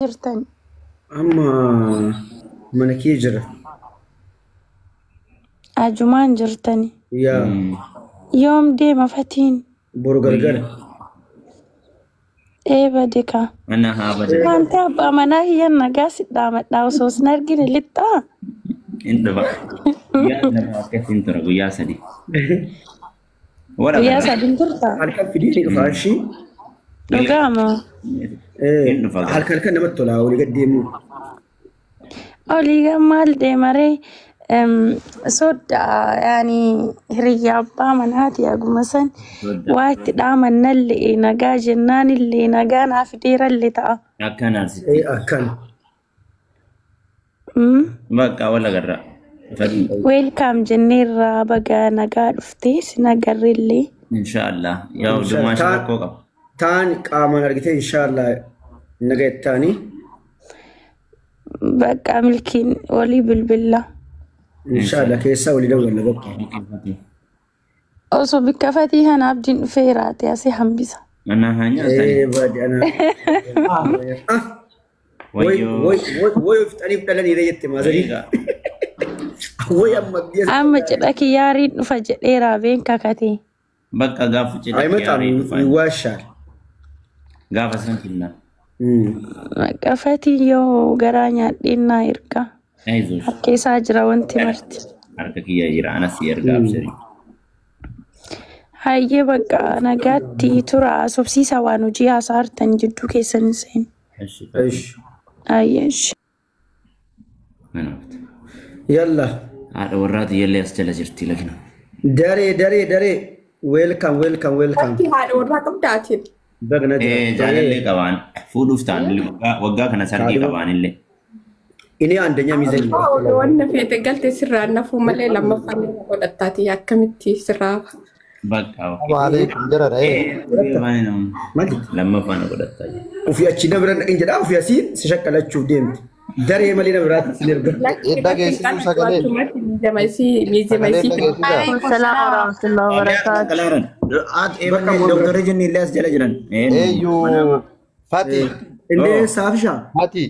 Jirtan. Amma mana kee jira. Ajumaan jirtani. Yaa. Yoom deema fatiin? Boru gargara. Ee badika. Mana haa bade. Wanti abbaa manaa kiyyan nagaa si dhaamadhaa osoo sin argine lixxaa. Hin dhufa. Guyyaa 2 akkasiin tura, guyyaa 3. Wara Guyyaa 3 turta. Halkan fidee ni dhufa ishii. Dhugaa moo? Hin dhufa. Halkan halkan namatti tola olii gad deemuu. Olii gad maal deemaree? Sodda yaani hiriyyaa abbaa manaati aguma san waa itti dhaamannallee nagaa jennaanillee nagaa naa fideerallee ta'a. Akkanaa sitti. Akkan. Bakka wal agarra. Welcome jenneerra, baga nagaa dhuftee sin agarreellee. Inshaallah. Yaa dhumaa ishee rakkoo qaba. Taan qaamaan argitee inshaallah naga ittaanii. Bakka milkiin walii bilbilla. Inshaallah keessaa walii dawwalla bakka. Osoo bikka fatii kana abdiin dhufee raate asii hambisa. Mana haa nyaatani. Ee baadi ana. Way way way fixaniif dhalaniire jette maazarii. Way amma biyya. Amma cidha kiyyaariin dhufa jedheera been kakatee. Bakka gaafa cidha Ay kiyyaariin mataan dhufa. waashaal. Gaafa san finna. Bakka fatiin yoo garaa nyaadheen naa erga. Ayzosh. Harka isaa jira wanti marti. Harka kiyya jira, anas si erga, abshirii. Hayyee, bakka nagaatti tura, sobsiisa waan hojii haasaa hartan jidduu keessan hin seenu. Ish. Hayyee ishi. Mana. Yalla. Haadha warraati yellee as jala jirti lakina. Daree daree daree. Welcome, welcome, welcome. Ati haadha warraa qabdaatiin. Bagna jira. Jaalallee qabaan fuudhuuf ta'an waggaa kana sargii qabaan illee. Inni አንደኛ ሚዜ Wanna feete galte sirraa nafuu malee lammaffaan nama godhattaati akkamitti sirraa. Bakka. Waalaikum jira dha'ee. Lammaffaan godhattaa jira. Ofii achi na bira dhaqin jedhaa, ofii asiin si shakkalachuuf deemti. Daree malee na biraatti sin erga. Dhageessisu sagalee. Sagalee dhageessisaa. Alaikum warahmatullahi wabarakatuh. Doktorri jinni illee as jala jiran. Eeyyuu Fati. Indee saafisha. Fati.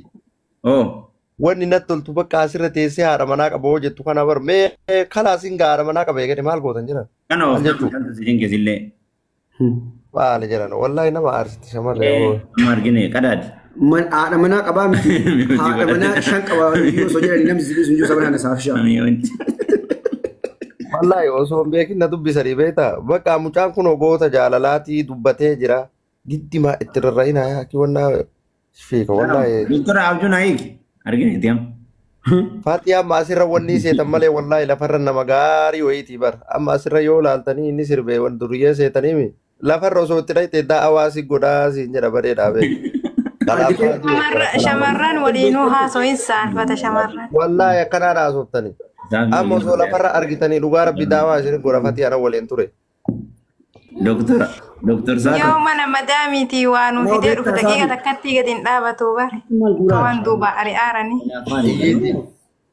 Wanni natti toltu bakka asirra teessee haadha manaa qaba hoo jettu kana bar mee kalaasiin haadha manaa qaba eegale maal gootan jiran. Kana of jinkisillee. Maali jiran, wallaahi nama aarsiti shamarree. Amma argine qadaadi. Man haadha manaa qabaa miti. Haadha manaa 5 qabaa osoo jedhanii namni sibiisu hin jiru saba kana saafisha. Wallaahi osoo hin beekin na dubbisanii beektaa, bakka mucaan kun goota jaalalaatii dubbatee jira. Giddimaa itti rarra'inaa yaaki wannaa fiika wallaahi. Doktora Abjuun hiiki. Argine itti amma. Faatii, amma asirra wanni seetan malee wallaahi lafarra nama gaarii wayiitii bar. Amma asirra yoo laaltanii inni sirbee wan duriyyee seetaniimi. Lafarra osoo itti dhayite da'awaa si godhaa siin jedha badee dhaabee. Shamarran waliinuu haasawin saalfata shamarran. Wallaahi akkanaan haasoftani. Amma osoo lafarra argitanii dhugaa rabbi daawaa isin godha, Fatii ana waliin ture. Doktora Doktor Saafii. Yoo mana madaamiitii waa nuu fidee dhufu daqiiqa takkatti gadi hin dhaabatu bare. Waan duuba ari'aaranii.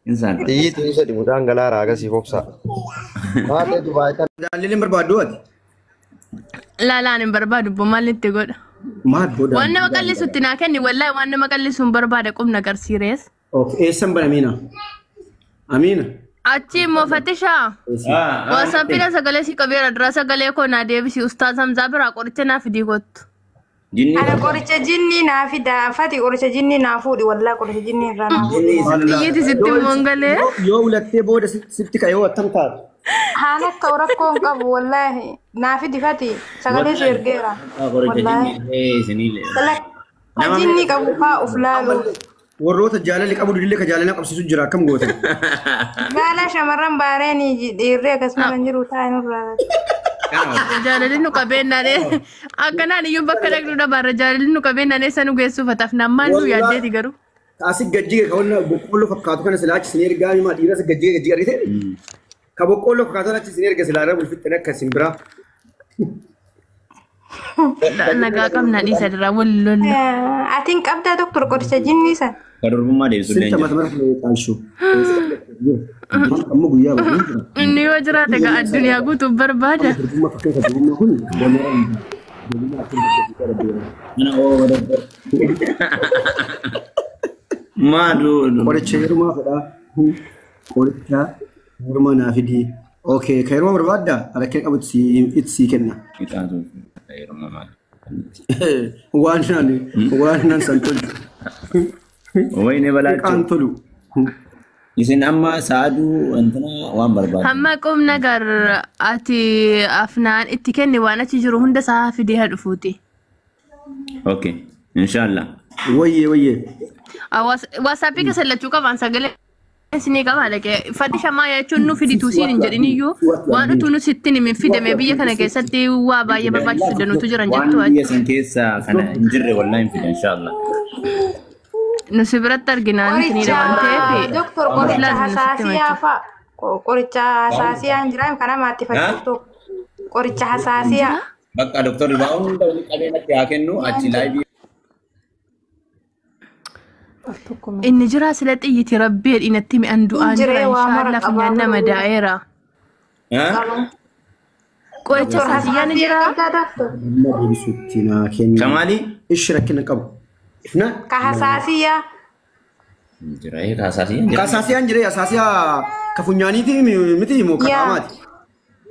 Insaan. Xiyyiitiin isa mucaan galaaraa agasii foksaa. Maal Dubaay kan. Jaalalleen barbaaddu ati. Laalaan hin barbaadu, maal itti godha? Maal booda? Waan nama qallisutti naa kenni, wallaahi waan nama qallisu hin barbaada, qubna agarsiirees. Ok, eessan bara Amiina? Amiina. Achi immoo fatishaa. WhatsAppina sagalee si qabeera, dura sagalee koo naa deebisi, Ustaaz Hamzaa biraa qoricha naa fidii kottu. Ana qoricha jinnii naa fida. Fati, qoricha jinnii naa fuudhi, wallaahi qoricha jinnii irraa naa fuudhi. Xiyyiiti sitti immoo hin galee. Yoo ulattee booda sitti ka'e yoo attam taate? Haala ta'u rakkoo hin qabu, wallaahi. Naa fidi Fati, sagalee si ergeera. Qoricha Wallaahi. jinnii Kan jinnii qabu faa uf laalu. Warroota jaalalli qabu didillee ka jaalala qabsiisu jira, akkam gootan? Gaala shamarran baareenii dhiirri akkasuma kan jiru taa'e nurraa. Jaalalli nu qabeennaanee akkanaan iyyuu bakka dhaqnu dhabaarra, jaalalli nu qabeennaanee isa nu geessuufataaf nammaan nu yaaddeeti garuu. Asii gajjige ka wanna boqqolloo fakkaatu kana silaa achi isin ergaa himaa, dhiira asi gajjige gajjige argitee? Ka boqqolloo fakkaatu kana achi isin erga silaa irra bulfixxan akka isin biraa. Nagaa qabna, dhiisa dira wal lolla. Atiin qabdaa doktor qoricha jinnii san? Ka durbummaa deebisuu Sinta mata mara qaalshu. Amma guyyaa bahu jira. Inni yoo jiraate gaa addunyaa guutuuf barbaada. Durbummaa fakkeessa durbummaa kun gameera hin jiru. Mana oo doktor. Maadu. Qoricha heerumaa fedhaa. Qoricha heerumaa naa fidii. Okay, ka heerumaa barbaaddaa? Rakkina qabu itti sii kenna. Ixaatu heeruma maali? Waan naan san tolchu. Wayne balaachuu. Xiqqaan tolu. Isin amma sa'aduu wantina waan barbaadu. Hamma qubna gar ati afnaan itti kenni waan achi jiru hunda isaa fidee haa dhufuuti. Okay. Inshallah. Wayyee wayyee. Waasaappii keessa lachuu qabaan sagalee isinii qabaa dhaqee fati shamaa jechuun nu fidituu siin hin jedhin iyyuu waan utuu nu sittin himin fidame biyya kana keessatti waa baay'ee barbaachisu danuutu jiran jettu Waan biyya san keessa kana hin jirre wallahi hin fida inshallah. Nu si biratti arginaan isinidha waan ta'eef Doktor qoricha laazim nu sitti hasaasiyaa himachuu. fa'a. Qoricha hasaasiyaa hin jiraam kana maatti fakkii tokko. Qoricha hasaasiyaa. Bakka doktorri waa hunda walitti qabee natti haa kennu achi laayivii Inni jira sila xiyyiti rabbii dhinatti mi'an du'aan jira Jiree waa mara inshaallah funyaan qabaa nama daa'eera. Qoricha Doktor hasaasiyaa ni hasaasiyaa jira. qabdaa doktor. Amma deebisuutti naa kenna. Kamaali? Ishi rakkina qabu. Ifnaan. Ka hasaasiyaa. Jira ee kaasaasii jira. Kasaasiyaan jiree hasaasiyaa ka funyaaniiti miti moo ka Yaa. qaamaati?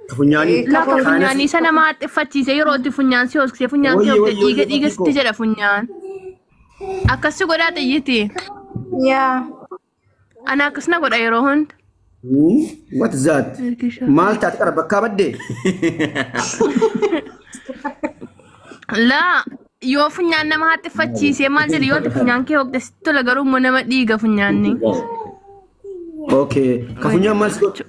Ka funyaanii. Lafa funyaanii sana nama haxxiffachiise yeroo itti funyaan si hoosisee funyaan si Wayye, hoofte wayye, dhiiga wayye, dhiiga sitti fakkii jedha funyaan. Akkasi godhaa xiyyiti. Yaa. Ana akkas na godha yeroo hunda. What is that? Maal taate qara bakkaa baddee? Laa yoo funyaan nama haxxiffachiise maal jedhi yoo ati funyaan kee hoogte sitti tola garuu immoo nama dhiiga funyaanni. Okay. Ka funyaan maal si godhu?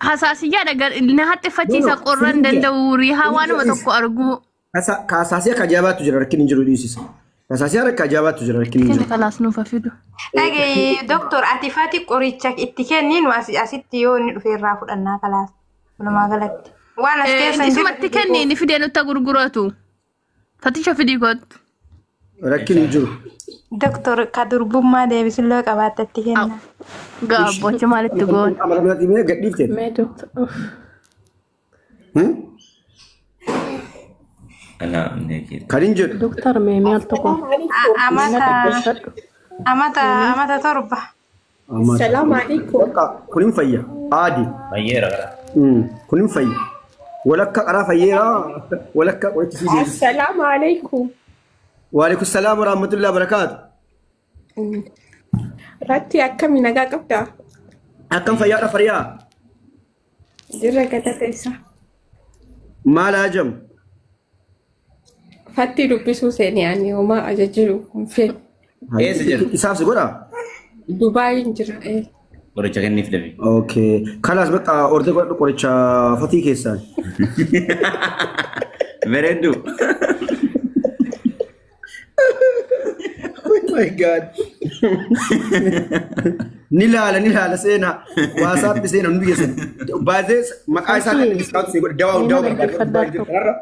Hasaasiyyaadha na haxxiffachiisa qorra hin danda'u riihaa waanuma tokko arguu. Ka hasaasiyaa ka ajaa'ibaatu jira rakkinni hin jiru dhiisisa. Ka hasaasiyaa rakka ajaa'ibaatu jira rakkinni hin Kenni jiru. kalaas nuuf haa fidu. Dhagaye doktor ati fati qoricha itti kenniin asitti yoo inni dhufe irraa fudhannaa kalaas. Walumaa galatti. Waan as keessa hin Isumatti kenni inni fidee nutti gurguratu. Fatisha fidii kottu. Rakkinni hin jiru. Doktor ka durbummaa deebisullee qabaatte itti kenna. Gaabbochi maalitti goon? Amala biraatti mee gadhiifte? Mee doktor. Alaa neekee. Kan hin jedhu. Doktor mee mi'al tokko. Amata amata amata 7. Salaamu alaikum. Bakka kun hin fayya. Aadi. Fayyeera gara. Kun hin fayya. Walakka qaraa fayyeera. Walakka qorichi sii deebisa. Assalaamu alaikum. Waalaikum salaam wa rahmatullahi wa barakaatu. Ratti akkami nagaa qabdaa? Akkam fayyaadha fayyaa? Jirra galateessa. Maal hajamu? Fatti dubbisuu seeni ani homaa ajajiru hin fedhu. Eessa jirtu? Isaaf si godhaa? Dubaayin jira. Qoricha kenniif dabe. Okay. Kalaas bakka orda godhadhu qoricha fatii keessaan. Bareeddu. Oh my God. Ni laala seenaa. Waasaappi seenaa hundi keessan. Baay'ee maqaa isaa kan discount si godhe dawaa dawaa barbaadu. Kanarra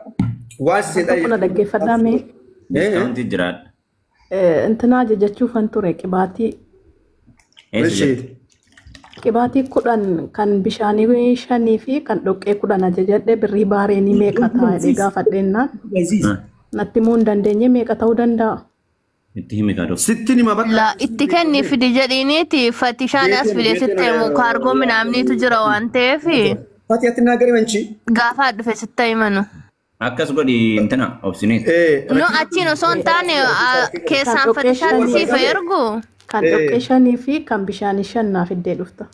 waan si Tokko na seexaa. dhaggeeffadhaa mee Discountii jiraadha. Intinaa ajajachuufan ture qibaatii Eessa jirtu? qibaatii 10 kan bishaanii 5 fi kan dhoqqee 10 ajajadhe birrii baareenii meeqa ta'a jedhee gaafadheennaan natti himuu hin dandeenye meeqa ta'uu danda'a? Itti himi kaa doktor. Sitti nima bakka. La itti kenni fidi jedhiiniiti fatishaan as fide sitti himu kaargoo minaamniitu jira waan ta'eef Fatii ati naa gari manchi. gaafa dhufe sitti himanu. Akkas godhi intina obsineet. Nu achiin osoo hin taane Kan keessaan dhoqqee fatishaan 5 siif ergu. Kan dhoqqee 5 fi kan bishaanii 5 naa fiddee dhufta.